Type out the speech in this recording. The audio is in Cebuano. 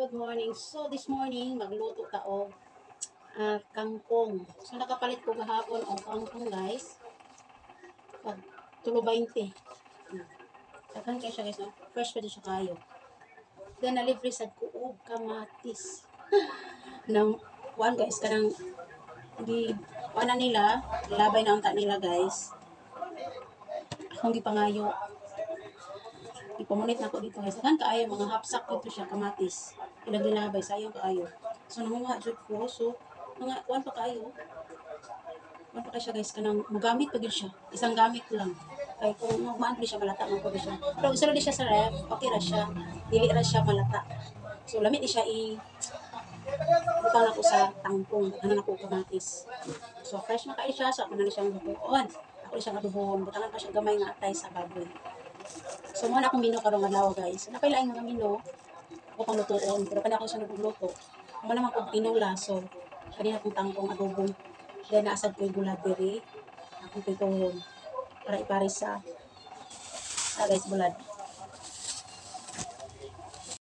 Good morning. So this morning, magluto ta og kangkong. So nakapalit ko gahapon og kangkong, guys. Pag tulo 20. Daghan kay siya, guys, no? Fresh pa siya kayo. Then nalibre sad ko og kamatis. Nang kuan, guys, kanang gi kuan na nila, labay na unta nila, guys. Akong gipangayo. Ipamunit na ko dito, guys. Daghan kaayo, mga hapsak dito siya kamatis. Ilang gilabay, sayang kaayo. So nanguha jud ko. So mga kuan pa kaayo. Kuan pa kay siya, guys, kanang mogamit pa gyud siya. Isang gamit lang. Kay kung magmaan siya, malata man pud siya. Pero isulod siya sa ref, okay ra siya. Dili ra siya malata. So lami ni siya i butang nako sa tangkong, ano nako kamatis. So fresh na kaayo siya, so ako na siyang lutuon. Ako na siyang adobohon, butangan pa siya gamay nga atay sa baboy. So mo na akong menu karong adlaw, guys. Napay laing mga menu ako pang lutuon, pero kani ako sa nagluto. Mo naman kog tinula, so kani akong tangkong adobo. Then naasad ko yung bulad diri. Akong prituhon para ipares sa guys, bulad.